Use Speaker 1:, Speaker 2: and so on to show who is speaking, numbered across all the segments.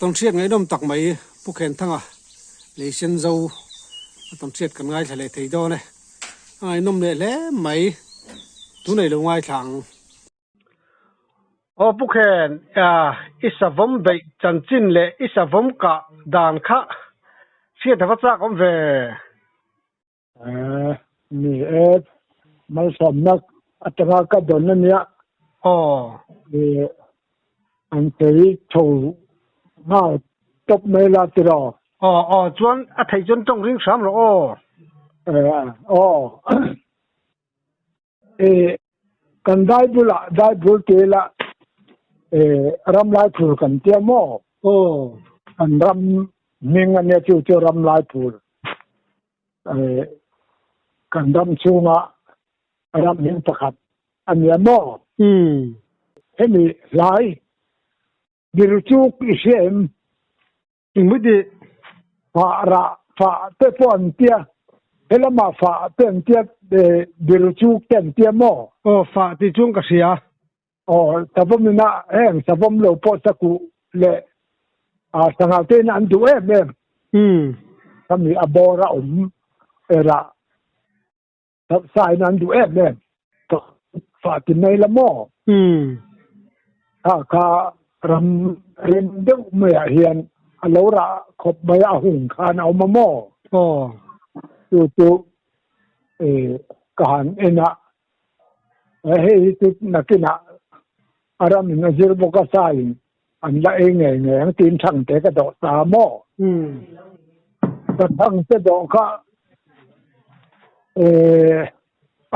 Speaker 1: Tawnhriat ngaihnawm tak mai Pu Khenthanga lei sen zo a tawnhriat kan ngaithla leh thei dawn e. A ngaihnawm leh hle mai tunei lo ngaithla ang. Aw Pu Khen, i savawm beih chanchin leh i savawm kah dan kha hriat a va chak awm ve.
Speaker 2: Ni e, malsawmna atanga ka dawn a nia.
Speaker 1: Aw.
Speaker 2: An sawi chho nghal tawp mai la tiraw?
Speaker 1: Aw aw, chuan a theih chuan tawng ring hram rawh aw.
Speaker 2: Aw. E kan Bible-ah Bible te la e ram lai phul kan tia maw?
Speaker 1: Aw.
Speaker 2: Kan ram hming a nia chu chu ram lai phul. E kan ram chhunga ram hming pakhat a nia maw?
Speaker 1: Umm.
Speaker 2: Hemi hlai Birchuk i hria em?
Speaker 1: Engmawti?
Speaker 2: Fah rah fah te pawh an tia, helamah fah te an tia, bir chuk te an tia maw?
Speaker 1: Aw, fah tih chuan ka hria.
Speaker 2: Aw, savawm ina heng savawm lo pawh sakuh leh sangha te ina an duh em em.
Speaker 1: Umm.
Speaker 2: Khami a bawr a awm erah sa in an duh em em. Fah ti mai la maw?
Speaker 1: Umm.
Speaker 2: Kha kha ram rem deuh maiah hian a lo rah khawp mai a hung khan a awm a maw?
Speaker 1: Aw.
Speaker 2: Chu chu ka han en a, hei hi chu nakinah a ram in a zir bawk a sa in an la ei ngei ngei ang tiin thangte ka dawh ta a maw?
Speaker 1: Umm.
Speaker 2: Ka thangte dawh kha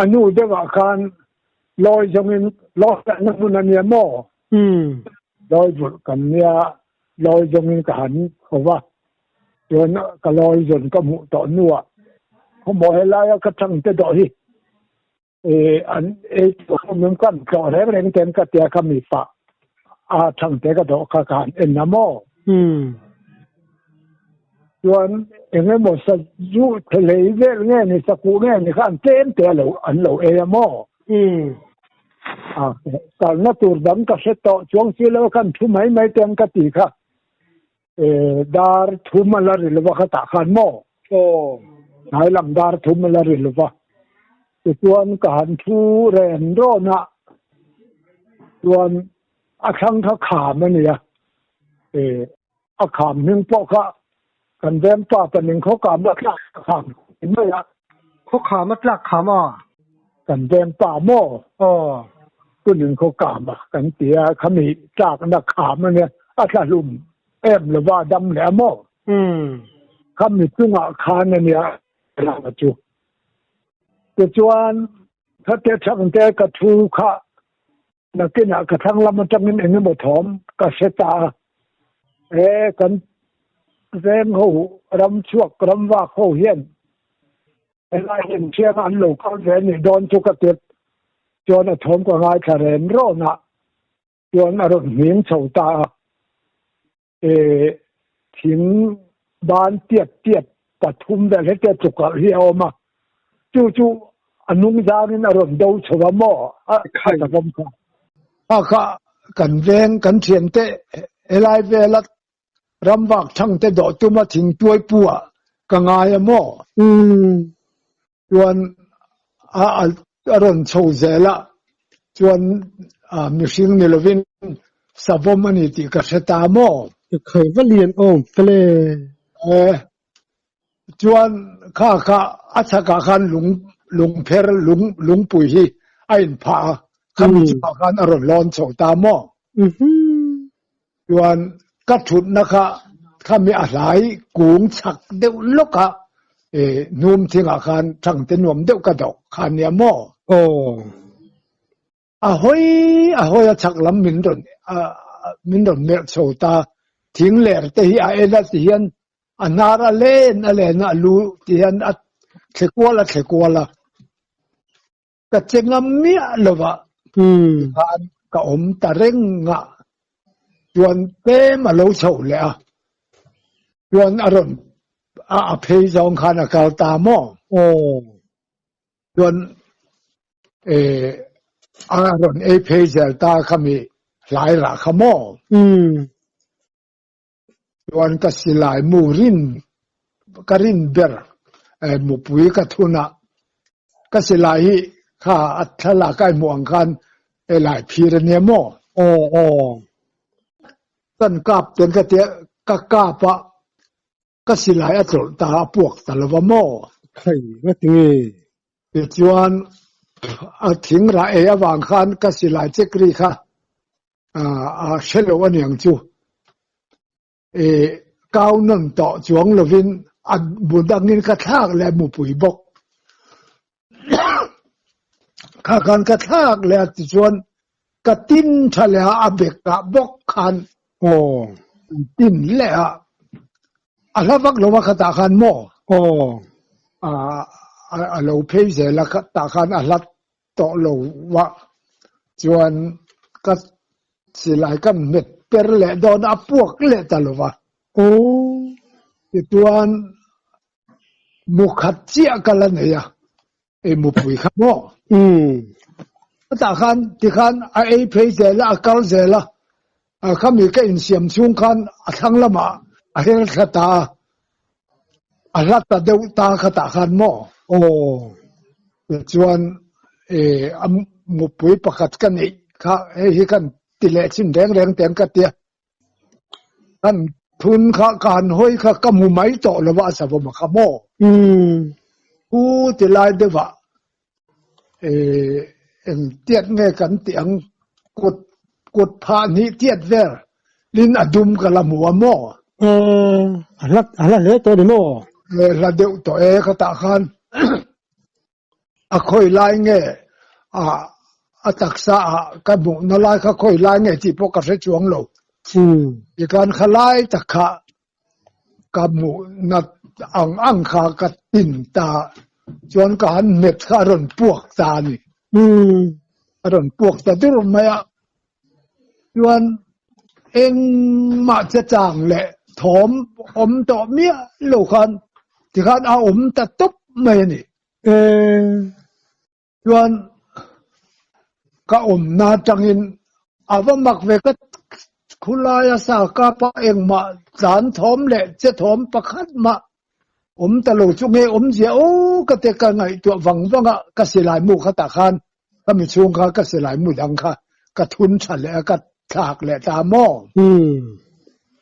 Speaker 2: a nu deuhah khan lawi zawngin lawi na hmun a nia maw?
Speaker 1: Umm.
Speaker 2: Lawi vulh kan nia, lawi zawngin ka han kho va. Chuan ka lawi zawn ka hmuh tawh hnuah khawmaw helaia ka thangte dawh hi an ei tawh ho min kan tlawh reng reng ten ka tia kha mi pah a thangte ka dawh kha ka han en a maw?
Speaker 1: Umm.
Speaker 2: Chuan engemaw sazu thelei vel nge ni sakuh nge ni kha an tlem te alo an lo ei a maw?
Speaker 1: Umm.
Speaker 2: A kalna tur dang ka hre tawh chuang si lo khan thu mai mai ten ka ti kha dar thum a la ri lova kha tah khan maw?
Speaker 1: Aw.
Speaker 2: Hnai lam dar thum a la ri lova. Tichuan ka han thu ren rawn a, chuan a thlang kha kham a nia. A kham hming pawh kha kan veng pa paning khaw kam a tlak kham ti mai a.
Speaker 1: Khaw kham a tlak kham a?
Speaker 2: Kan veng pa maw?
Speaker 1: Aw.
Speaker 2: Tunin khaw kam a kan ti a, khami tlakna kham a nia, a tla hlum em lova a dam leh a maw?
Speaker 1: Umm.
Speaker 2: Khami chungah khan a nia rama chu. Tichuan, khate chhangte ka thu kha Nakinah ka thlang lam atangin eng emaw thawm ka hre ta a, he kan veng ho ram chhuak ram vak ho hian helai hian thianga an lo kal ve anih dawn chu ka ti chuan a thawm ka ngaithla ren rawn a, chuan a rawn hming chho ta a, e thing ban tiat tiat pathum vel hetia chukah hi a awm a, chu chu a nung zangin a rawn do chho a maw a savawm kha. Kha kha kan veng kan thiante helai vela ramvak thangte dawh tuma thingtuai pu ah ka ngai a maw? Chuan a a rawn chho zel a, chuan mihring ni lovin savawm a ni tih ka hre ta maw?
Speaker 1: Ka khai va lian awm fele.
Speaker 2: E, chuan kha kha a chhakah khan lung lungpher lung lungpui hi a inphah a, khami chungah khan a rawn lawn chho ta maw? Chuan ka thutna kha khami a hlai kung chhak deuh lawk a, e hnum thingah khan thangte nuam deuh ka doh kha nia maw?
Speaker 1: Aw.
Speaker 2: A hawi a hawi a chhak lam min rawn min rawn melh chho ta, thing ler te hi a en a ti hian a hnar a len a len a, a lu ti hian a thle kual a thle kual a. Ka che ngam miah lova tikhan ka awm ta reng a, chuan tlem a lo chhoh leh a, chuan a rawn a phei zawng khan a kal ta maw? Chuan a rawn ei phei zel ta khami hlai rah kha maw? Chuan ka silai mu rin ka rin ber mupui ka thun a, ka silai hi kha a thlalak a i hmuh ang khan helai phir a nia maw?
Speaker 1: Aw aw.
Speaker 2: Kan kap ten ka tia ka kap a, ka silai a tlawlh ta a puak ta lo va maw?
Speaker 1: Khai nga ti nge?
Speaker 2: Tichuan a thing rah ei avang khan ka silai chek ri kha a hre lo a niang chu. E kau nawn tawh chuang lovin a bu dangin ka thlak leh mupui bawk. Kha khan ka thlak leh a tichuan ka tin tha leh a, a bek ah bawk khan
Speaker 1: Aw.
Speaker 2: tin leh a. A hla vak lo a khatah khan maw?
Speaker 1: Aw.
Speaker 2: A lo phei zel a khatah khan a hla tawh lo a chuan ka silai ka hmet per leh dawn a puak leh ta lo va.
Speaker 1: Aw.
Speaker 2: Tichuan mukhat chiah ka la nei a, ei mupui kha maw?
Speaker 1: Umm.
Speaker 2: Tah khan tikhan a ei phei zel a, a kal zel a, khami ka insiam chhung khan a thlang lamah a her thla ta a, a hla ta deuh ta khatah khan maw?
Speaker 1: Aw.
Speaker 2: Tichuan a mupui pakhat ka neih kha hei hi kan ti leh chin reng reng teng ka tia. Kan thun kha ka han hawi kha ka hmu mai tawh lo va a savawm a kha maw?
Speaker 1: Umm.
Speaker 2: Pu ti lai deuh ah eng tiat nge kan tih ang kut kut phah hnih tiat vel lin a dum ka la hmu a maw?
Speaker 1: Aw, a hla a hla hle tawh a ni maw?
Speaker 2: Hla deuh tawh e khatah khan A khawi lai nge a taksa ah ka hmuhna lai kha khawi lai nge tih pawh ka hre chuang lo. Tikhan kha lai tak kha ka hmuhna ang ang kha ka tin ta chuan ka han hmet kha a rawn puak ta a ni. A rawn puak ta dur mai a. Chuan engmah che chang leh thawm awm tawh miah lo khan tikhan a awm ta tawp mai a ni. Chuan ka awmna atangin a va mak ve ka khulaia sa kapa engmah tlan thawm leh che thawm pakhat mah awm ta lo chu nge awmzia aw ka te ka ngaihtuah vang vang a ka silai mu khatah khan ka mi chhung kha ka silai mu dang kha ka thun tha leh a ka thlak leh ta maw?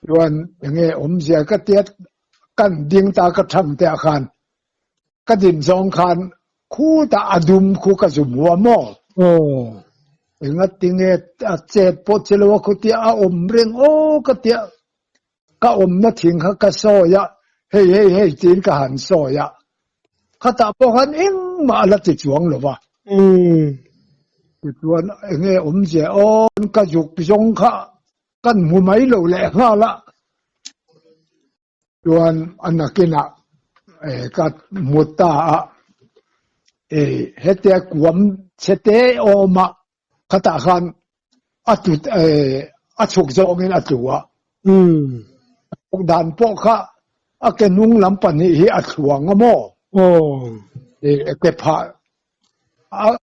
Speaker 2: Chuan enge awmzia ka tia kan ding ta ka thang te ah khan ka din zawng khan khutah a dum khu ka zum hua maw?
Speaker 1: Aw.
Speaker 2: Enga tinge a chet pawh che lo a khutia a awm reng aw ka tia ka awmna thing kha ka sawi a, hei hei hei tiin ka han sawi a, khatah pawh khan engmah a la ti chuang lo va. Tichuan enge awmzia aw ka zuk zawng kha kan hmu mai lo leh nghal a, chuan a nakinah ka hmu ta a, hetia kuam chhe te awm a, Khatah khan a tut a chhuk zawngin a tlu a. A chhuk dan pawh kha a ke hnung lam pahnih hi a thluang a maw? A ke phah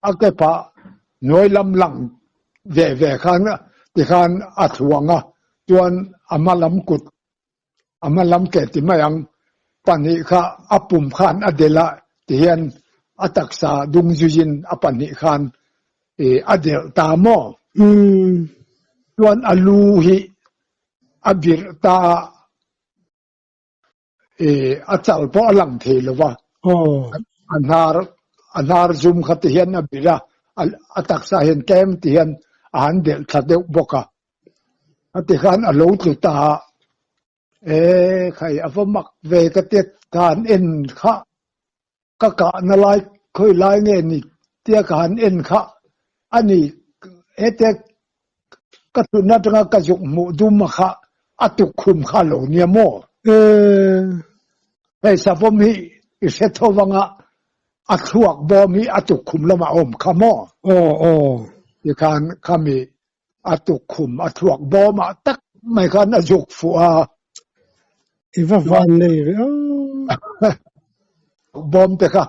Speaker 2: a ke phah hnuai lam lang ve ve khan tikhan a thluang a, chuan a hma lam kut A hma lam ke ti mai ang, pahnih kha a pum khan a delh a tihian a taksa dung zuiin a pahnih khan a delh ta maw? Chuan a lu hi a birh ta a, a chal pawh a lang thei lo va, a hnar a hnar zum kha tihian a birh a, a taksa hian tlem tihian a han delh thla deuh bawk a. A ti khan a lo tlu ta a, E khai a va mak ve ka ti ka han en kha, ka kahna lai khawi lai nge ni tia ka han en kha a ni hete ka thutna atanga ka zuk hmuh dum a kha a tukkhum kha a lo nia maw?
Speaker 1: E
Speaker 2: hei savawm hi i hre tho vanga a thluak bawm hi a tukkhum lamah a awm kha maw?
Speaker 1: Aw aw.
Speaker 2: Tikhan khami A tukkhum a thluak bawmah tak mai khan a zuk fuh a.
Speaker 1: I va van nei ve aw.
Speaker 2: Bawm te kha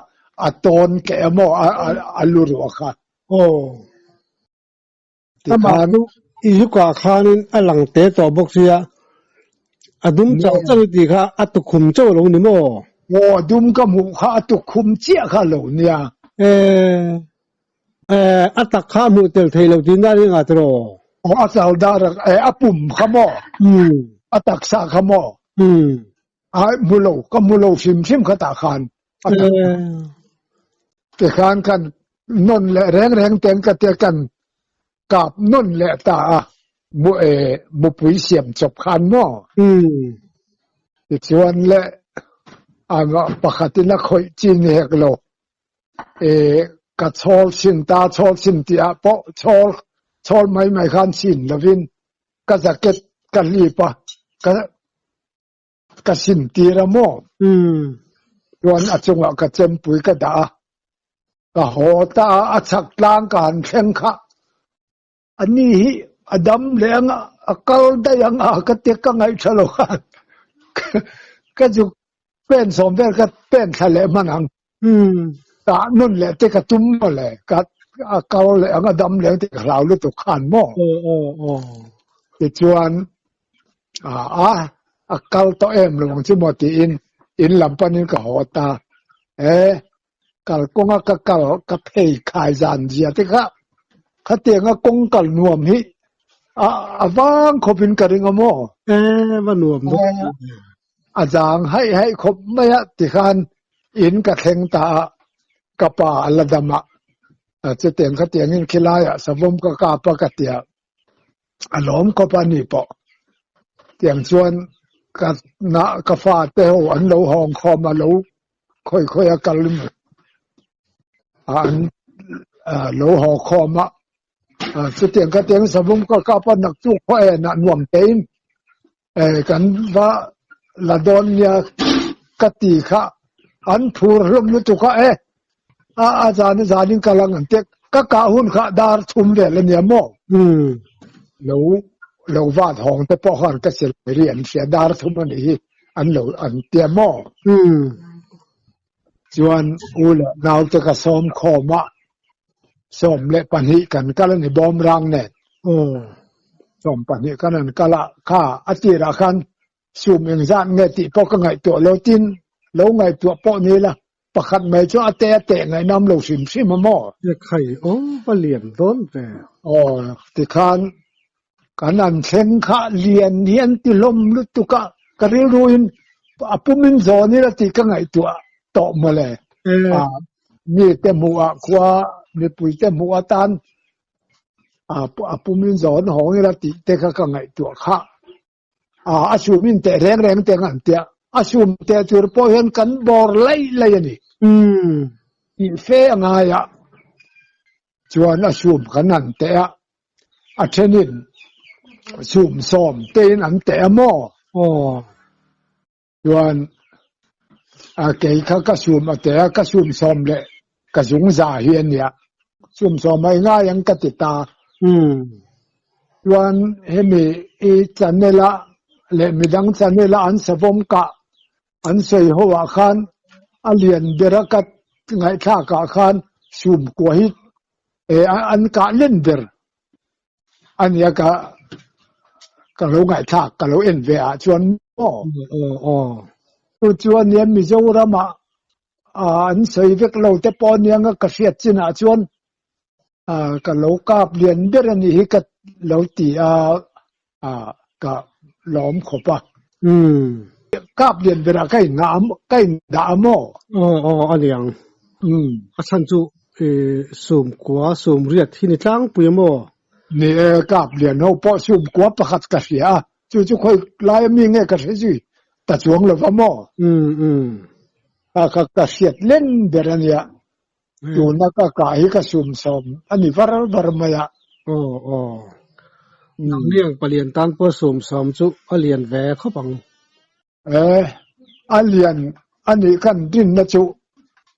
Speaker 2: a tawn keh a maw a lu ruah kha.
Speaker 1: Aw. Amah chu i zukah khanin a lang te tawh bawk sia. A dum chauh chauh i tih kha a tukhum chauh a lo ni maw?
Speaker 2: Aw, a dum ka hmuh kha a tukhum chiah kha a lo nia.
Speaker 1: E, e, a tak kha a hmuh tel thei lo tih na ring ah tiraw?
Speaker 2: Aw, a chal dar a, e, a pum kha maw?
Speaker 1: Umm.
Speaker 2: A taksa kha maw?
Speaker 1: Umm.
Speaker 2: A hmu lo, ka hmu lo hrim hrim kha tah khan. A tak. Tikhan kan nawn leh reng reng ten ka tia kan kap nawn leh ta a, mu e mupui siam chawp khan maw? Tichuan le pakhatin a khawih chi ni hek lo. E ka chhawl sin ta chhawl sin tih ah pawh chhawl chhawl mai mai khan sin lovin ka jacket ka hlip a, ka Ka sintir a maw? Chuan a chungah ka chempui ka dah a, ka haw ta a, a chhak tlang ka han thleng kha. A ni hi a dam leh ang a, a kal daih ang a, ka ti ka ngaihṭha lo khan ka zuk pen sawm vel ka pen thla leh hman ang. Tah nun leh te ka tum maw le, ka a kal leh ang a dam leh ang tih ka hlau lutuk khan maw? Tichuan a a kal tawh em lo ang chu maw tiin in lam panin ka haw ta. E kalkawnga ka kal ka phei khai zan zia te kha khatianga kawng kal nuam hi a a vang khawpin ka ring a maw?
Speaker 1: E va nuam dawn.
Speaker 2: A zang haih haih khawp mai a tikhan in ka thleng ta a, ka pa a la dam a, chutiang khatiangin khilaiah savawm ka kap a ka tia, a lawm khawp a ni pawh. Tiang chuan ka na ka fa te ho an lo hawng khawm a, lo khawi khawi a kal an lo haw khawm a, chutiang khatiang savawm ka kap a nak chu khaw en ah nuam tein Kan va la dawn nia ka ti kha an phur hlawm lutuk a e a a zan a zanin kal ang an tia ka kah hun kha dar thum vel a nia maw lo lo vat hawng te pawh khan ka silai ri an hria dar thum a nih hi an lo an tia maw chuan u leh nau te ka sawm khawm a 12 kan kal a ni bawmrang nen 12 kan an kal a kha a tirah khan sum engzat nge tih pawh ka ngaihtuah lo tin lo ngaihtuah pawh ni la pakhat mai chu a teh a teh ngaihnam lo hrim hrim a maw.
Speaker 1: Khai aw va lian dawn ve.
Speaker 2: Aw tikhan kan an thleng kha lian hi an ti hlawm lutuk a ka rilruin a pumin zawn ila tih ka ngaihtuah tawh mawle. Mite hmuh ah khua mipuite hmuh atan a pumin zawn hawng ila tih te kha ka ngaihtuah kha. A sumin teh reng reng te an tia a sum teh tur pawh hian kan bawr laih laih a ni. Tih fe a ngai a chuan a sum kan han teh a, a thenin sum sawm tein an teh a maw? Chuan a kei kha ka sum a teh a, ka sum sawm leh ka zung za hi a nia. Sum sawm ai ngai ang ka ti ta. Chuan hemi i channel a leh midang channel a an savawm kah an sawi ho ah khan a lian ber a ka ngaihthlak ah khan sum kua hi an kah len ber a nia ka ka lo ngaihthlak ka lo en ve ah chuan maw chu chuan nia Mizoram ah an sawi vek lo te pawh ania nga ka hriat chin ah chuan ka lo kap lian ber a nih hi ka lo ti a ka lawm khawp a kap lian berah ka in ka in dah a maw
Speaker 1: aw aw a niang a chhan chu sum kua sum riat hi ni tlangpui a maw
Speaker 2: ni e kap lian ho pawh sum kua pakhat ka hria a chu chu khawi lai ami nge ka hre zui ta chuang lo va maw ka ka hriat len ber a nia Tuna ka kah hi ka sum sawm a ni var var mai a.
Speaker 1: Aw aw. Nangniang palian tan pawh sum sawm chu a lian ve khawp ang.
Speaker 2: E, a lian a nih kan rinna chu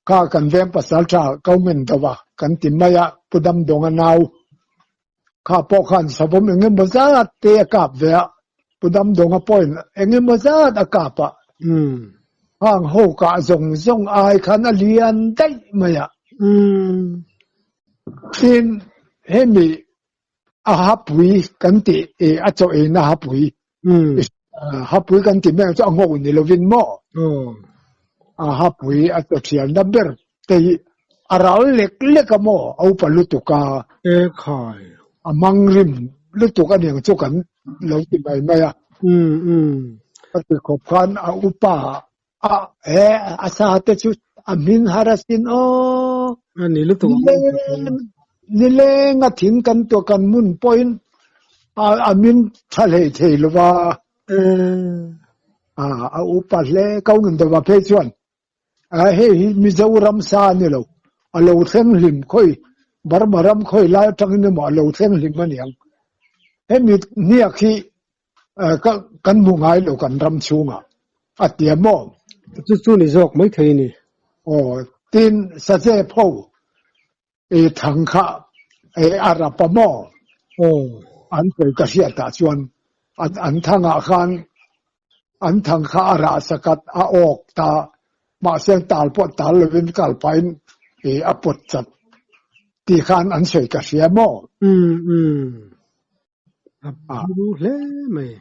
Speaker 2: kha kan veng pasal tha ko min do a kan ti mai a, Pu Damdawnga nau kha pawh khan savawm eng emaw zat te a kap ve a, Pu Damdawnga pawhin eng emaw zat a kap a, hang ho kah zawng zawng ai khan a lian daih mai a. Tin, hemi a hapui kan tih i a chaw eina hapui. Hapui kan ti mai ang chu a ngo ni lovin maw? A hapui a chawthialna ber te hi a ral lek lek a maw? A upa lutuk a.
Speaker 1: E khai.
Speaker 2: A mang rim lutuk a niang chu kan lo ti mai mai a. A ti khawp khan a upa a he a sa te chu a hming har asin aw.
Speaker 1: A ni lutuk ang.
Speaker 2: Nileng nileng a thing kan tuah kan mun pawhin a a min tha hlei thei lova. A a upa hle ko ngin dawh phei chuan a hei hi Mizoram sa a ni lo a lo thleng hlim khawi Burma ram khawi lai atangin emaw a lo thleng hlim a niang. Hemi hniak hi Ka kan hmu ngai lo kan ram chhungah a ti a maw?
Speaker 1: Chu chu ni zawk mai thei a ni.
Speaker 2: Aw, tin Sazep ho i thang kha e a rap a maw?
Speaker 1: Aw.
Speaker 2: An sawi ka hriat ah chuan an an thangah khan an thang kha a rah sakat a awk ta mahse tal pawh tal lovin kal pahin i a pawt chat ti khan an sawi ka hria maw?
Speaker 1: Umm umm. A buru hle mai.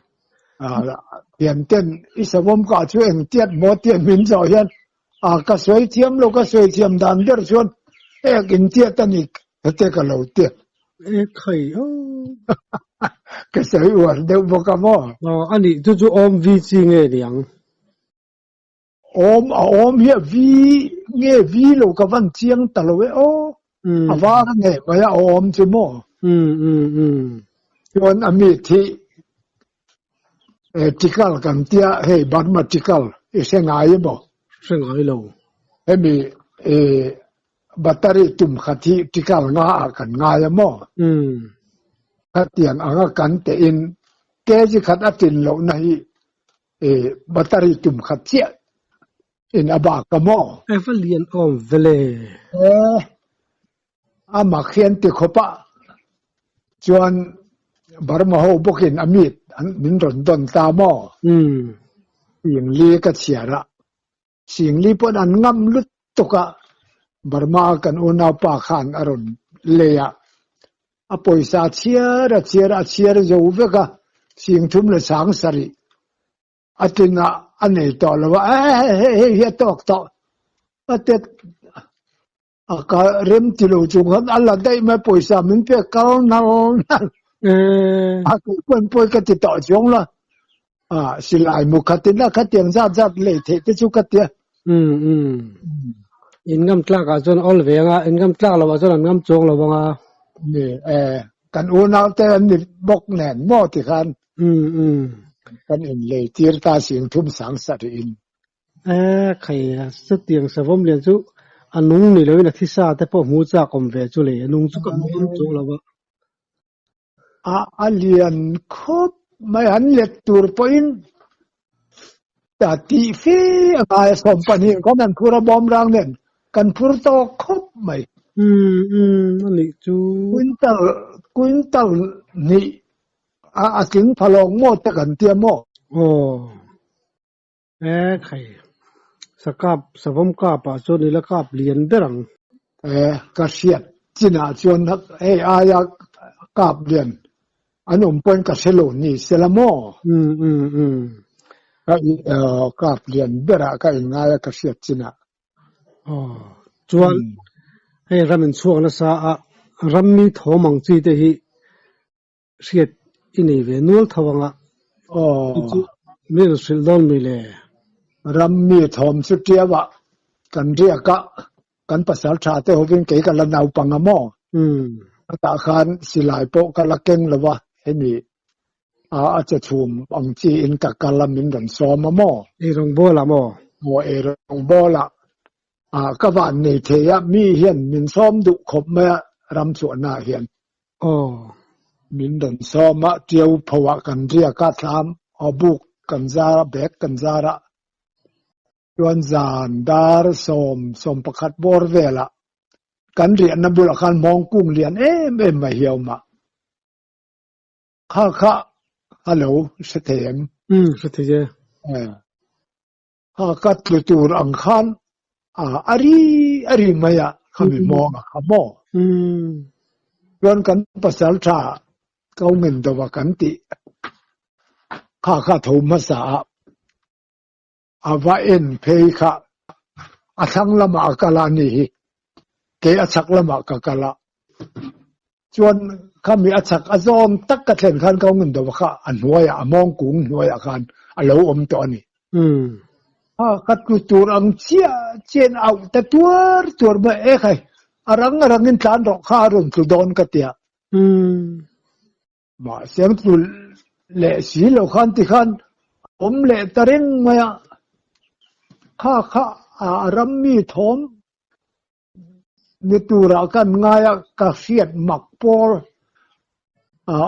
Speaker 2: Thian ten i savawm kah chu eng tiat maw tiat min zawh hian a ka sawi thiam lo ka sawi thiam dan ber chuan ek in tiat a ni hete ka lo tiat.
Speaker 1: E khai aw.
Speaker 2: Ka sawi uar deuh bawk a maw?
Speaker 1: Aw a nih chu chu awm vi chi nge niang?
Speaker 2: Awm a awm hi a vi nge vi lo ka van chiang ta lo e aw. A var a ngei mai a awm chu maw. Chuan a mi thi tikal kan tia hei Burma tikal i hre ngai emaw?
Speaker 1: Hre ngai lo.
Speaker 2: Hemi battery tum khat hi tikal nga ah kan ngai a maw? Khatiang anga kan teh in kg khat a tin lohna hi E battery tum khat chiah in a bak a maw?
Speaker 1: E va lian awm vele.
Speaker 2: E a mak hian ti khawp a chuan Burma ho bawkin a mit an min rawn dawn ta maw? Singli ka chhiar a, Singli pawn an ngam lutuk a, Burma a kan unaupa khan a rawn lei a, a pawisa a chhiar a chhiar a chhiar zo vek a, sing thum leh sang sarih a tlin a a nei tawh lo a, eh hei hei hi a tawk tawh a tet A ka rem ti lo chung khan a la daih mai pawisa min pek kal nal nal. A kei pawn pawi ka ti tawh chuang la. A silai mu khat in a khatiang zat zat lei theih te chu ka tia.
Speaker 1: Um um. In ngam tlak ah chuan awl ve anga, in ngam tlak lo ah chuan an ngam chuang lo anga.
Speaker 2: Ni e, kan unau te an ni bawk nen maw ti khan.
Speaker 1: Um um.
Speaker 2: Kan in lei tir ta sing thum sang sarih in.
Speaker 1: E khai a, chutiang savawm lian chu a nung ni loin a thisa te pawh hmu chak awm ve chu le, a nung chu ka hmu ngam chuang lo a.
Speaker 2: A a lian khawp mai, an let tur pawhin a tih fe a ngai a, 12 khan an phur a bawmrang nen kan phur tawk khawp mai.
Speaker 1: Umm umm a nih chu.
Speaker 2: Quintal quintal hnih a a tling pha lawng maw te kan tia maw?
Speaker 1: Aw. E khai, sakap, savawm kap ah chuan ila kap lian ber ang.
Speaker 2: E, ka hriat chinah chuan hei aia kap lian an awm pawhin ka hre lo ni se la maw?
Speaker 1: Um um um.
Speaker 2: Ka kap lian berah ka inngai a ka hriat chinah.
Speaker 1: Aw, chuan hei ram inchhuak nasa a, rammi thawm ang chi te hi Hriat i nei ve nual tho anga
Speaker 2: Aw.
Speaker 1: Chu min rawn hrilh dawn mi le?
Speaker 2: Ram mi thawm chu tiau ah kan riak a, kan pasal tha te hovin kei ka la naupang a maw? Hetah khan silai pawh ka la keng lo a, hemi a a che chhum ang chi in ka kal a min rawn sawm a maw?
Speaker 1: Eirawngbawl ah maw?
Speaker 2: Aw eirawngbawl ah ah ka van nei thei a, mi hian min sawm duh khawp mai a ram chhuahna ah hian.
Speaker 1: Aw.
Speaker 2: Min rawn sawm a, ṭiau pho ah kan riak a, thlam aw buk kan zar a, bag kan zar a, chuan zan dar 11 bawr velah kan riahna bulah khan hmawng kung lian em em mai hi a awm a. Kha kha hello hre thei em?
Speaker 1: Umm hre thei e.
Speaker 2: Kha ka tlu tur ang khan a ri a ri mai a, khami hmawng a kha maw? Chuan kan pasal tha ko ngin deuh a kan tih. Kha kha tho hmasa a, a va en phei kha a thlang lamah a kal a ni hi, kei a chhak lamah ka kal a. Chuan khami a chhak a zawm tak ka thlen khan ka awm deuh kha a hnuaiah a mawng kung hnuaiah khan a lo awm tawh a ni. A ka tlu tur ang chiah chiah in auh ta tuar tuar mai e khai a rang a rangin tlan rawh kha a rawn tlu dawn ka tia. Mahse an tlu leh si lo khan tikhan awm leh ta reng mai a, kha kha a ram mi thawm ni turah kan ngai a, ka hriat mak pawl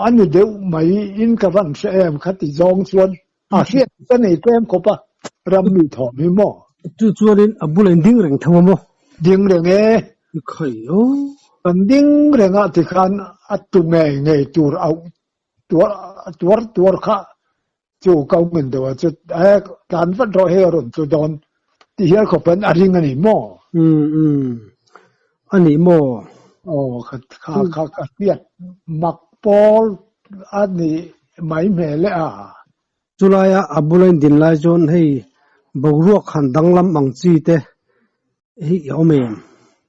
Speaker 2: a ni deuh mai in ka van hre em kha ti zawng chuan a hriat ka nei tlem khawp a, ram mi thawm hi maw?
Speaker 1: Chu chuanin a bulah in ding reng tho a maw?
Speaker 2: Ding reng e.
Speaker 1: Khai aw.
Speaker 2: Kan ding reng ah tikhan a tu ngei ngei tur auh tuar tuar tuar kha chu ko ngen deuh a chu e tlan vat rawh hei a rawn tlu dawn ti hial khawp in a ring a ni maw?
Speaker 1: Um um a ni maw?
Speaker 2: Aw kha kha kha ka hriat mak pawl a ni mai hmel e a.
Speaker 1: Chulaia a bula in din lai chuan hei boruak han danglam ang chi te hi a awm em?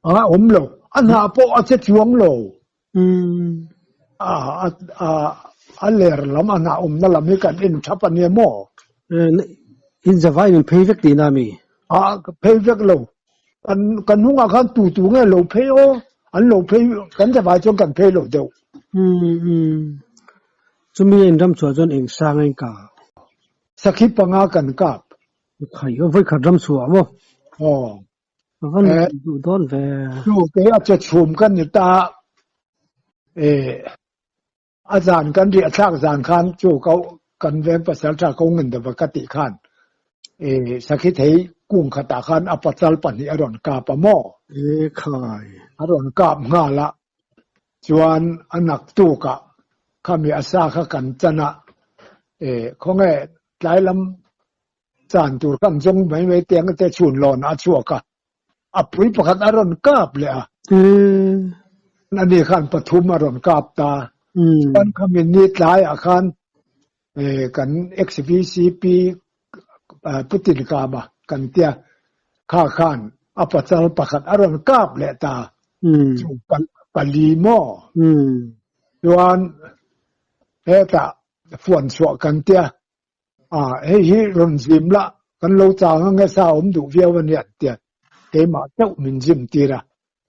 Speaker 2: A awm lo. A hnah pawh a che chuang lo. A a a ler lam a hnah awmna lam hi kan en thap a nia maw?
Speaker 1: In zavai in phei vek tihna mi?
Speaker 2: A phei vek lo. Kan kan hnungah khan tu tu nge lo phei aw? An lo phei kan zavai chuan kan phei lo deuh.
Speaker 1: Chumi a inram chhuah chuan eng sang a in kap?
Speaker 2: Sakhi panga kan kap.
Speaker 1: Khai aw vawikhat ram chhuah maw?
Speaker 2: Aw.
Speaker 1: A va duh dawn ve.
Speaker 2: Chu kei a che chhum kan ni ta e a zan kan riah thlak zan khan chu ko kan veng pasal tha ko ngen deuh va ka tih khan e sakhi thei kung khatah khan a pachal pahnih a rawn kap a maw?
Speaker 1: E khai.
Speaker 2: A rawn kap nghal a. Chuan a naktukah khami a sa kha kan chan a, e khawnge tlai lam chan tur khan zawng mai mai tiang te chhun lawn a chhuak a, a pui pakhat a rawn kap leh a. Ani khan pathum a rawn kap ta. Chuan khami ni tlaiah khan e kan XVCP Putin kama kan tia kha khan a pachal pakhat a rawn kap leh ta. Chu pali maw? Chuan hetah fuan chhuah kan tia a hei hi rawn zim la kan lo chang ange sa awm duh viau a nia an tia keimah chauh min zim tir a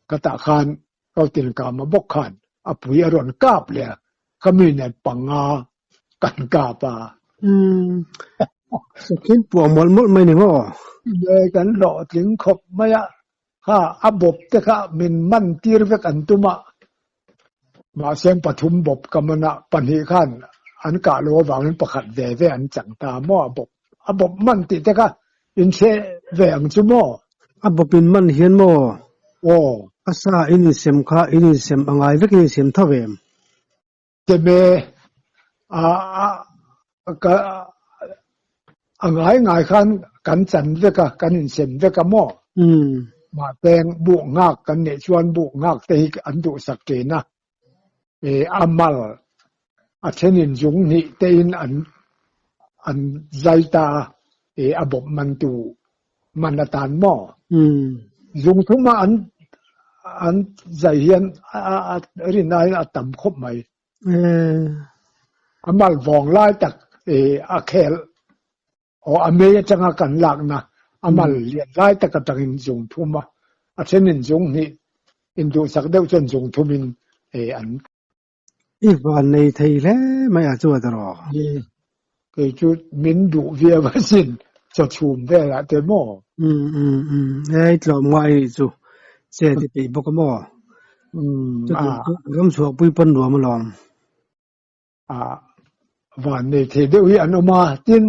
Speaker 2: ka tah khan Kautin kama bawk khan a pui a rawn kap leh a ka mi nen panga kan kap a.
Speaker 1: Sakhin puah mawlh mawlh mai ni maw?
Speaker 2: Le kan hlawhtling khawp mai a. Kha a bawp te kha min man tir vek an tum a, mahse pathum bawp ka man a, pahnih khan an kah lo avangin pakhat ve ve an chang ta maw a bawp a bawp man tih te kha in hre ve ang chu maw?
Speaker 1: A bawp in man hian maw?
Speaker 2: Aw.
Speaker 1: A sa in insem kha in insem a ngai vek in insem tho em?
Speaker 2: Teme a ka a ngai ngai khan kan chan vek a, kan insem vek a maw? Mahse buh nghak kan neih chuan buh nghak te hi an duhsak thin a, e a mal a thenin zung hnih te in an an zai ta a, e a bawp man tu man atan maw? Zung thuma an an zai hian a rin aiin a tam khawp mai. A mal vawng lai tak a khel aw a mei atanga kan lakna a mal lian lai tak atangin zung thum a, a thenin zung hnih induhsak deuh chuan zung thumin an
Speaker 1: I van nei thei hle mai a chuan erawh.
Speaker 2: Ni, kei chu min duh viau asin chaw chhum velah te maw?
Speaker 1: Um um um, hei tlawm ngai anih chu, che ti peih bawk a maw?
Speaker 2: Um
Speaker 1: a. Ram chhuah pui pawn nuam alawm.
Speaker 2: A van nei thei deuh hi an awm a, tin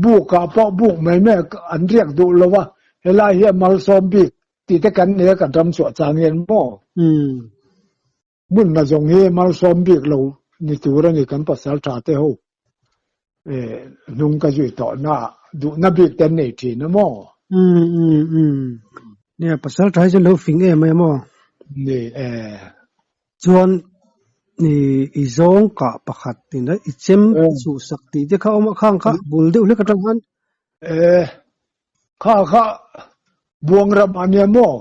Speaker 2: buk ah pawh buk mai mai an riak duh lo a, helai hi a malsawm bik tih te kan nei a kan ram chhuah chang hian maw?
Speaker 1: Um.
Speaker 2: Hmun hna zawng hi malsawm bik lo ni tur a ni kan pasal tha te ho hnung ka zui tawh na ah duhna bik te an nei thin a maw?
Speaker 1: Um um um nia pasal tha hi chu lo fing em mai a maw?
Speaker 2: Ni e.
Speaker 1: Chuan I zawng kah pakhat ina i chem chhuhsak tih te kha awm a, khang kha bul deuh hlek atang khan.
Speaker 2: E, kha kha buang ram a nia maw?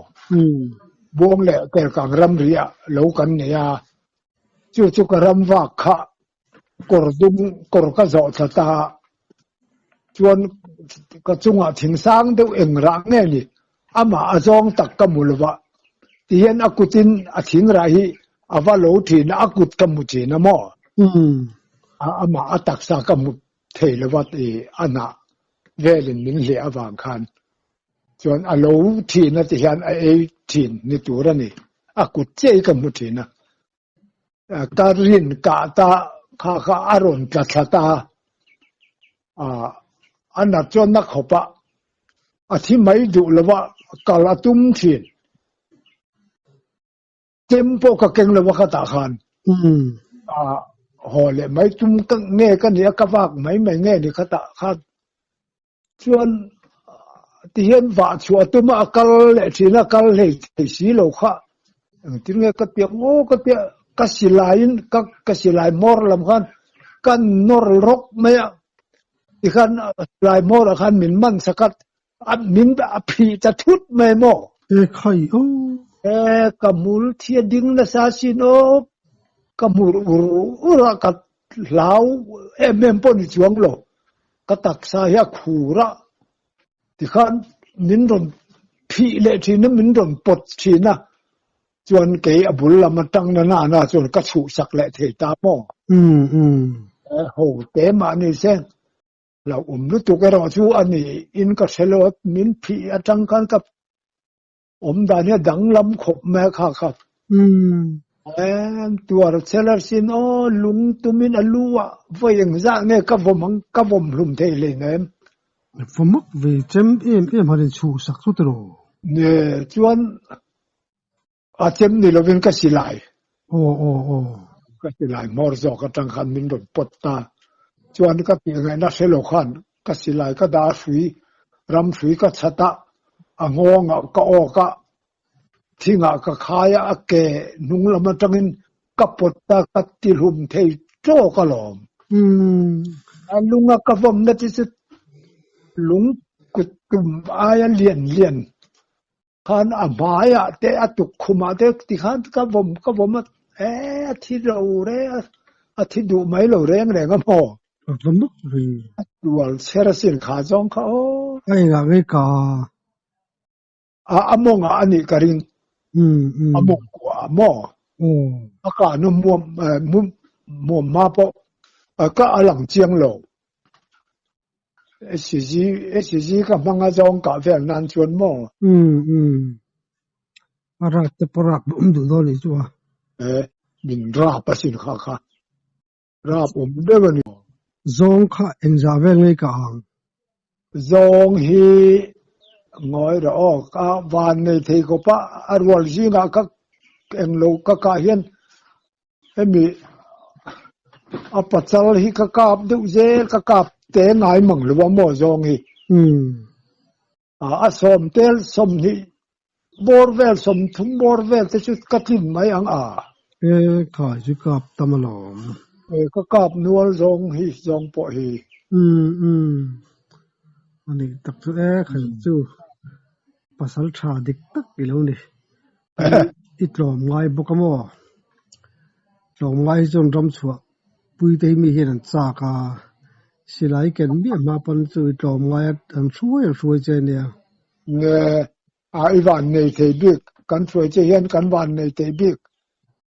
Speaker 2: Buang leh Kelkang ramri ah lo kan nei a, chu chu ka ram vak kha kawr dung kawr ka zawh thla ta a, chuan ka chungah thing sang deuh eng rah nge ni amah a zawng tak ka hmu lo va, tihian a kutin a thing rah hi a va lo thin a, a kut ka hmu thin a maw? Amah a taksa ka hmu thei lo va ti a hnah velin min hliah avang khan chuan a lo thin a tihian a ei thin ni tur a ni, a kut chiah hi ka hmu thin a. Ka rin kah ta kha kha a rawn tla thla ta a, a nat chuan na khawp a, a thi mai duh lo va kal a tum thin. Chem pawh ka keng lo a khatah khan a haw leh mai tum nge ka nih a ka vak mai mai nge ni khatah khan. Chuan tihian vah chhuah a tum a, a kal leh thin a, kal hlei thei si lo kha. Engtin nge ka tiang aw ka tia ka silaiin ka ka silai hmawr lam khan ka nawr rawk mai a, tikhan silai hmawrah khan min man sak a, a min a phih ta thut mai maw?
Speaker 1: E khai aw.
Speaker 2: E ka hmul thi a ding nasa sin aw, ka hmur ur ur a ka Hlau em em pawh ni chuang lo, ka taksa hi a khur a, tikhan min rawn phih leh thin a, min rawn pawt thin a, chuan kei a bul lam atang na na na chuan ka chhuhsak leh thei ta maw? Ho te mahni se hlauhawm lutuk erawh chu a ni in ka hre lo a, min phih atang khan ka Awm dan hi a danglam khawp mai a kha kha. Em tuar chel a sin aw lung tumin a lu ah vawi engzah nge ka vawm ang ka vawm hlum thei hlei na em.
Speaker 1: Vawmak ve chem em em han inchhuh sak chu tiraw?
Speaker 2: Ne chuan a chem ni lovin ka silai.
Speaker 1: Aw aw aw.
Speaker 2: Ka silai hmawr zawk atang khan min rawn pawt ta. Chuan ka tih ngaihna hre lo khan Ka silai ka dah hrui, ram hrui ka chhat a, a nghawngah ka awk a, thingah ka khai a, a ke hnung lam atangin ka pawt a, ka tihlum thei tawk alawm. A lunga ka vawmna te chu lung kut tum aia lian lian khan a hmaiah te a tukkhumah te tikhan ka vawm ka vawm a, e a thi lo reng a, a thi duh mai lo reng reng a maw?
Speaker 1: Ka vawm mak ve.
Speaker 2: A tual chher asin kha zawng kha aw.
Speaker 1: A engah nge ka?
Speaker 2: A a mawngah a nih ka ring. A mawng kuah a maw? A kahna muam muam hma pawh ka a lang chiang lo. SCG SCG ka hmang a zawng kah vel nan chuan maw?
Speaker 1: Umm umm. A rap te pawh rap awm duh dawn nih chu a.
Speaker 2: E, min rap asin kha kha. Rap awm deuh a ni.
Speaker 1: Zawng kha engzah vel ngei ka ang?
Speaker 2: Zawng hi ngawi rawh aw, ka van nei thei khawp a, a rual zingah ka englo ka kah hian Hemi a pachal hi ka kap deuh zel ka kap te ngai mang lo a maw zawng hi. A sawm tel sawmhnih bawr vel sawmthum bawr vel te chu ka tlin mai ang a.
Speaker 1: E khai chu kap tam alawm.
Speaker 2: E ka kap nual zawng hi zawng pawh hi.
Speaker 1: Umm umm anih tak chu e khai chu pasal tha dik tak i lo ni. I tlawm ngai bawk a maw? Tlawm ngai hi chuan ram chhuah pui te hi mi hian an chak a, silai ken miah hma pawn chu i tlawm ngai a an hruai an hruai che nia.
Speaker 2: Nge a i van nei thei bik, kan hruai che hian kan van nei thei bik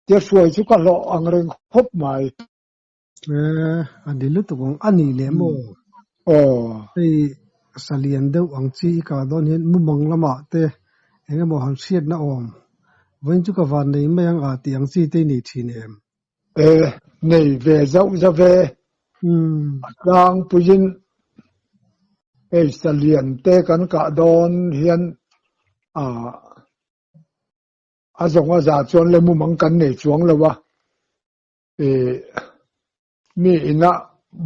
Speaker 2: tia hruai chu ka hlawh ang reng khawp mai.
Speaker 1: A ni lutuk ang a nih leh maw?
Speaker 2: Aw.
Speaker 1: Hei salian deuh ang chi i kah dawn hian mumang lamah te eng emaw han hriatna awm. Vawiin chu ka van nei mai ang a tih ang chi te i nei thin em?
Speaker 2: E, nei ve zauh zauh ve. A tlangpuiin hei salian te kan kah dawn hian ah a zawng a za chuan le mumang kan nei chuang lo a. Ih mi ina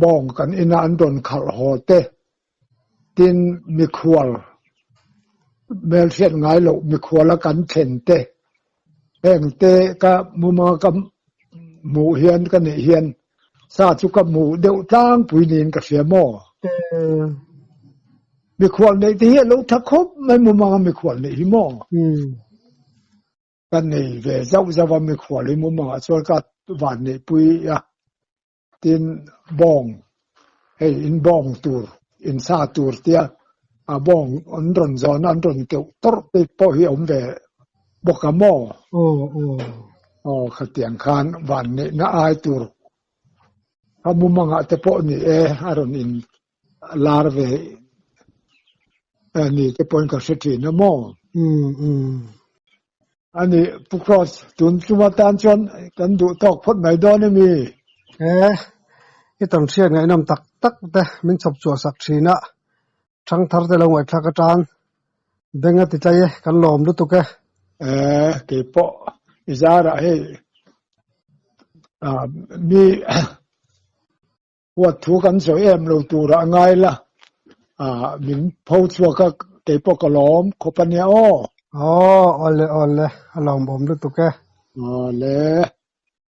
Speaker 2: bawng kan ina an rawn khalh haw te, tin mikhual hmelhriat ngai loh mikhuala kan thlen te, heng te ka muma ka hmuh hian ka neih hian sa chu ka hmu deuh tlangpui niin ka hria maw? Mikhual neih te hi a lo tha khawp mai mumang a mikhual neih hi maw? Ka nei ve zauh zauh a mikhual hi mumangah chuan ka van neihpui a. Tin, bawng, hei in bawng tur, in sa tur tia a bawng an rawn zawn a, an rawn keuh tawrh te pawh hi a awm ve bawk a maw?
Speaker 1: Aw, aw.
Speaker 2: Aw, khatiang khan van neihna ai tur kha mumangah te pawh ni e, a rawn in lar ve ni te pawhin ka hre thin a maw?
Speaker 1: Umm, umm.
Speaker 2: A ni, Pu Cross, tun tum atan chuan kan duh tawk phawt mai dawn emi?
Speaker 1: He, i tam hriat ngaihnawm tak tak te min chhawp chhuah sak thin a, thangthar te lo ngaihthlak atan beng a ti tlai e, kan lawm lutuk e.
Speaker 2: E, keipawh i zarah hei mi Huat thu kan sawi em lo turah a ngai la, min pho chhuak a, kei pawh ka lawm khawp a nia aw.
Speaker 1: Aw, awle awle, a lawmawm lutuk e.
Speaker 2: Awle.